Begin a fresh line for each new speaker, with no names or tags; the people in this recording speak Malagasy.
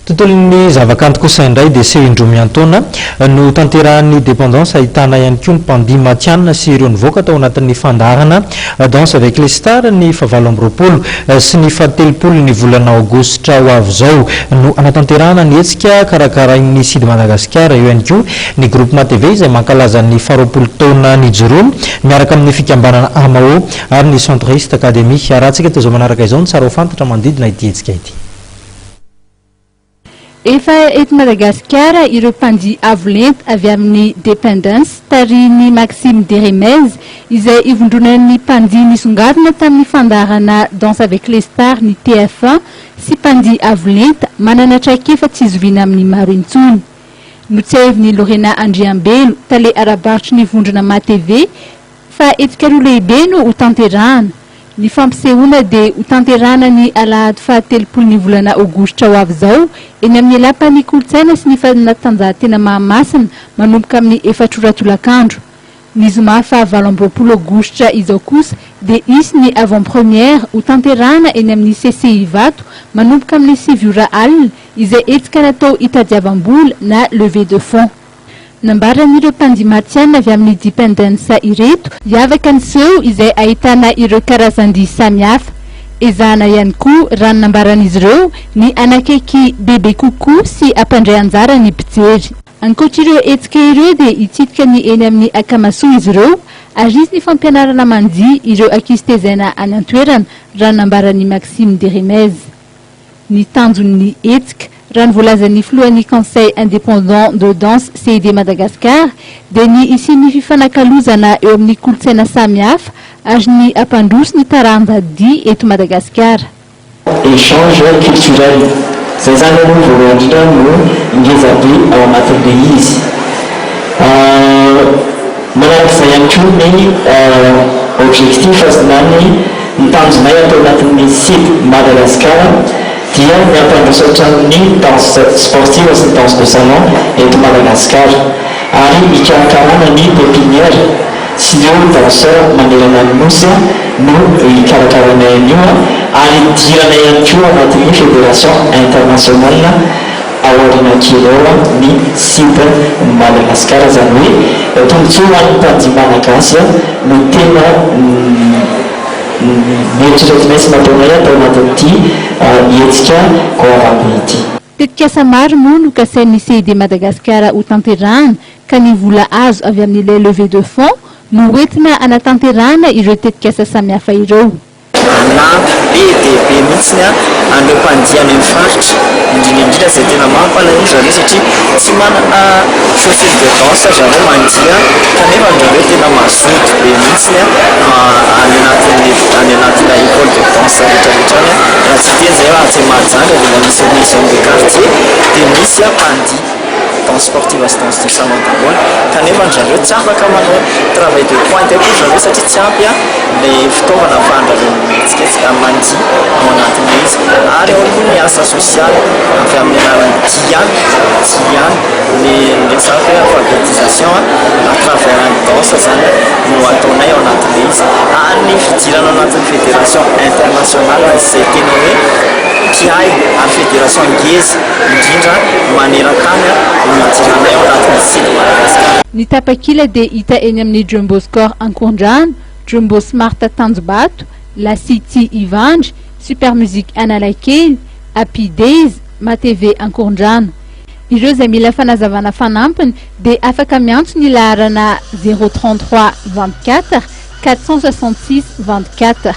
Tontolon'ny zavakanto kosa indray dia seho indroa miantaona no tanterahan'ny Dépendance ahitana ihany koa ny mpandihy matihanina sy ireo nivoaka tao anatin'ny fandaharana Danse avec les stars ny fahavalo amby 20 sy ny fahatelopolo ny volana aogositra ho avy izao no hanatanterahana ny hetsika karakarain'ny Syd Madagasikara. Eo ihany koa ny Groupe Matv izay mankalaza ny faharoapolo taona nijoroany miaraka amin'ny fikambanana Amao ary ny Centriste Academy. Arahantsika toy izao manaraka izao ny tsara ho fantatra manodidina ity hetsika ity.
Efa eto Madagasikara ireo mpandihy avo lenta avy amin'ny Dependence tarihin'i Maxime Deremez izay ivondronan'ny mpandihy nisongadina tamin'ny fandaharana Danse avec les stars ny TF1 sy mpandihy avo lenta manana traikefa tsy zoviana amin'ny maro intsony. Notsiahivin'i Lorena Andriambelo, tale ara-barotry ny vondrona MaTv, fa hetsika roa lehibe no hotanterahana. Ny fampisehoana dia hotanterahana ny alahady fahatelopolo ny volana aogositra ho avy izao, eny amin'ny Lapan'ny kolontsaina sy ny fanatanjahantena Mahamasina, manomboka amin'ny efatra ora tolakandro. Ny zoma faha 28 aogositra izao kosa dia hisy ny avant-première hotanterahana eny amin'ny CCI Ivato, manomboka amin'ny 9 ora alina, izay hetsika natao hitadiavam-bola na levée de fonds. Nambaran'ireo mpandihy matihanina avy amin'ny Dependence ireto, hiavaka ny seho izay ahitana ireo karazan-dihy samihafa. Ezahana ihany koa, raha ny nambaran'izy ireo, ny hanakaiky bebe kokoa sy hampandray anjara ny mpijery. Ankoatra ireo hetsika ireo dia hitsidika ny eny amin'ny Akamasoa izy ireo ary hisy ny fampianarana mandihy ireo ankizy tezaina any an-toerana, raha ny nambaran'i Maxime Deremez. Ny tanjon'ny hetsika, raha ny voalazan'ny filohan'ny Conseil indépendant de danse CID Madagascar, dia ny hisian'ny fifanakalozana eo amin'ny kolontsaina samihafa ary ny hampandroso ny taranja dihy eto Madagasikara.
Échange culturel, zay zany aloha voalohany indrindra no ngeza be ao anatin'le izy. Manarak'izay ihany koa ny objectif na ny tanjonay atao anatin'ny SID Madagascar dia ny hampandroso hatramin'ny danse sportive sy ny danse de salon eto Madagascar ary hikarakarana ny pépinière sy ireo danseur manerana ny nosy no hikarakaranay an'io ary hidiranay ihany koa anatin'ny fédération internationale ao aoriana kely ao ny SID Madagascar. Izany hoe tombontsoa ho an'ny mpandihy malagasy no tena noeritreretinay sy nataonay tao anatin'ity hetsika goavambe ity.
Tetikasa maro moa no kasain'ny CID Madagasikara hotanterahana ka ny vola azo avy amin'ilay levée de fonds no hoentina hanatanterahana ireo tetikasa samihafa ireo.
Hanampy be dia be mihitsy an'ireo mpandihy any amin'ny faritra, indrindra indrindra izay tena mampalahelo zareo satria tsy manana chaussure de danse zareo mandihy, kanefa zareo tena mazoto be mihitsy any anatin'ny any anatina école de danse rehetrarehetra any. Raha tsy hiteny zay atsy Mahajanga dia mba misy amin'ny zone de quartier dia misy mpandihy danse sportive sy danse de salon daholo, kanefa zareo tsy afaka manao travail de pointe koa zareo satria tsy ampy le fitaovana ahafahan-drareo mihetsiketsika mandihy ao anatin'ilay izy. Ary ao koa ny asa sosialy avy amin'ny alalan'ny dihy ihany, dihy ihany ny resaka hoe alphabétisation à travers ny danse zany no ataonay ao anatin'ilay izy, ary ny fidirana ao anatin'ny fédération internationale izay tena hoe mpiahy ary fédération ngeza indrindra maneran-tany no hidiranay ao anatin'ny SID Madagascar.
Ny tapakila dia hita eny amin'ny Jumbo Score Ankorondrano, Jumbo Smart Tanjombato, La City Ivandry, Super Music Analakely, Happy Days, MaTv Ankorondrano. Ireo izay mila fanazavana fanampiny dia afaka miantso ny laharana 0 33 24 466 24.